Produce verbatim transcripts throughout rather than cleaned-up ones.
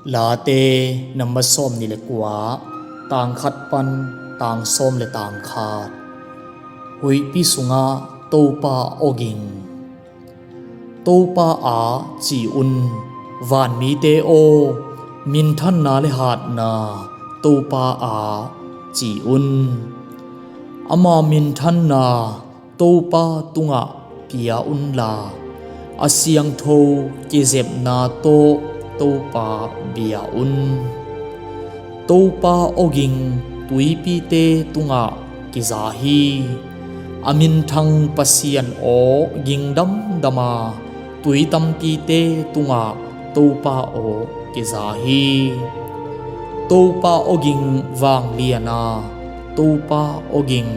Late namba sawm ni le kua, tang khat pan tang sawm le tang khat. Huihpi sungah Topa awging. Topa a ci un, vanmite aw, minthanna le hatna Topa a ci un. Ama minthanna Topa tungah pia unla, a siangtho kizepna tawh Topa bia un. Topa awging tuipite tungah kiza hi. A minthang Pasian aw ging damdama tui tampite tungah Topa aw kiza hi. Topa awging vangliana Topa awging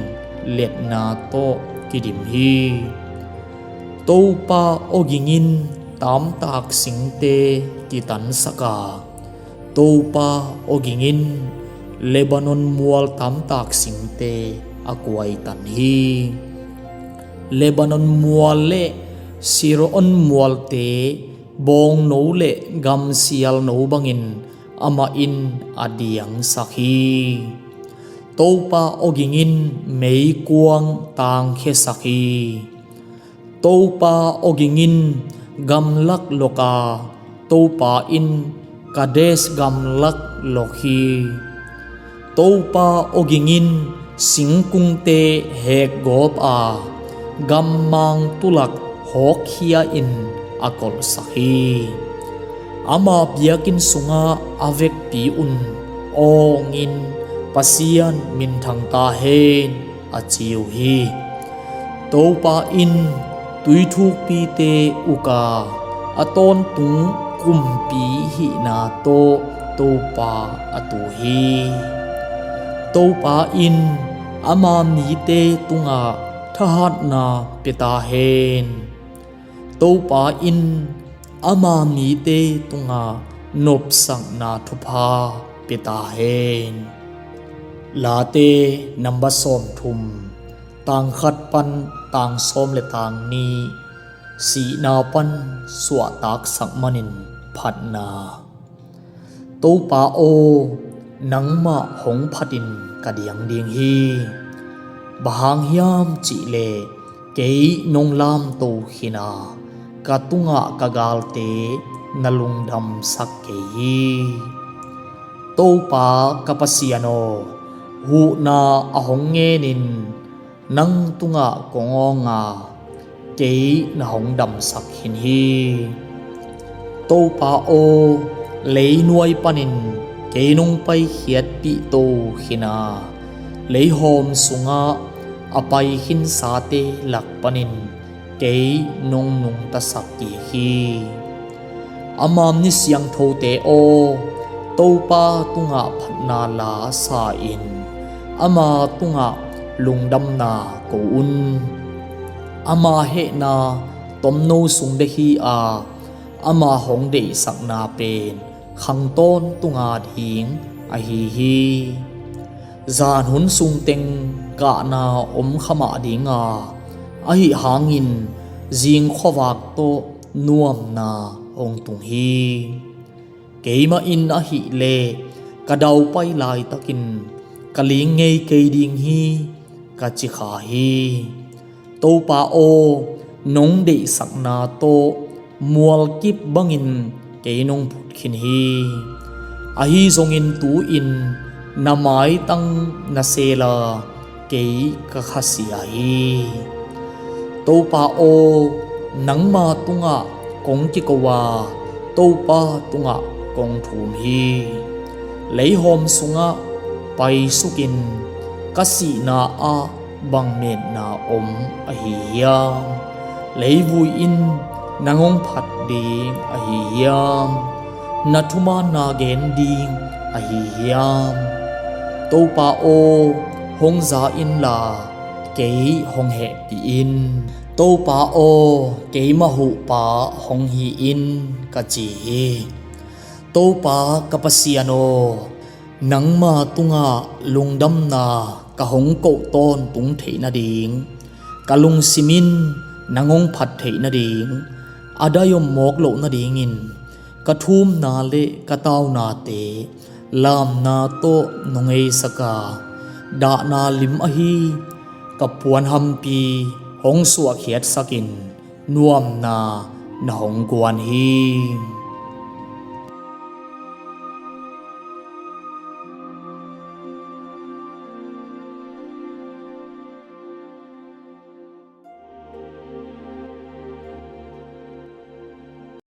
letna tawh kidim hi. Topa awging in tamtak singte kitansaka, Topa awging in Lebanon mual tamtak singte a kuaitan hi. Lebanon mual le Sirion mualte bawngno le gamsialno bangin amah in a diangsak hi. Topa awging in meikuang tangkhiasak hi. Topa awging in gamlak lok a, Topa in Kades gamlak lok hi. Topa awging in singkungte hekgawp a, gammang tulak hawkkhia in a kolhsak hi. Ama biakinn sungah a vekpi un awngin, Pasian minthang ta hen, a ci uh hi. Topa in tuithukpite uk a, a tawntung kumpi hihna tawh Topa a tu hi. Topa in ama mite tungah thahatna pia ta hen. Topa in ama mite tungah nopsakna thupha pia ta hen. Late namba sawm thum, tang khat pan tang sawm le tang nih. Sihna pan suahtaksak manin phatna. Topa aw, nangmah hong phatin ka diang ding hi. Bang hang hiam cihleh kei nong lamto khin a, ka tungah ka galte na lungdamsak kei hi. Topa ka Pasian aw, huhna a hong ngenin nang tungah kong awng a, kei na hong damsak khin hi. Topa aw, leinuai panin kei nong paikhiatpih to khin a, leihawm sungah a pai khinsate lak panin kei nong nungtasak kik hi. Ama mi siangthote aw, Topa tungah phatna la sa-in ama tungah lungdamna ko un. Ama hehna tomno sung bek hi a, ama hong deihsakna pen khang tawntung ading ahi hi. Zan hun sungteng kahna om kha mah ding a, ahi hangin zing khuavak tawh nuamna hong tung hi. Keimah in ahihleh ka daupai laitakin ka ling ngei kei ding hi, ka ci kha hi. Topa aw, nong deihsakna tawh mualkip bangin kei nong phut khin hi. Ahi zongin tu-in na maitang na sel a, kei ka khasia hi. Topa aw, nangma tungah kong kiko a, Topa tungah kong thum hi. Leihawm sungah paisukin ka sihna ah bang metna om ahi hiam? Leivui in nang hong phat ding ahi hiam? Na thumaanna gen ding ahi hiam? Topa aw, hong za inla kei hong hehpih in. Topa aw, keimah huhpa hong hi in, ka ci hi. Topa ka Pasian aw, nangma tungah lungdamna ka hong koh tawntung theih nading, ka lungsim in nang hong phat theih nading, a dai om mawk loh nadingin Ka thumna le ka taunate lamna tawh nong heisak a, dahna lim ahi ka puanhampi hong suahkhiatsakin nuamna na hong guan hi.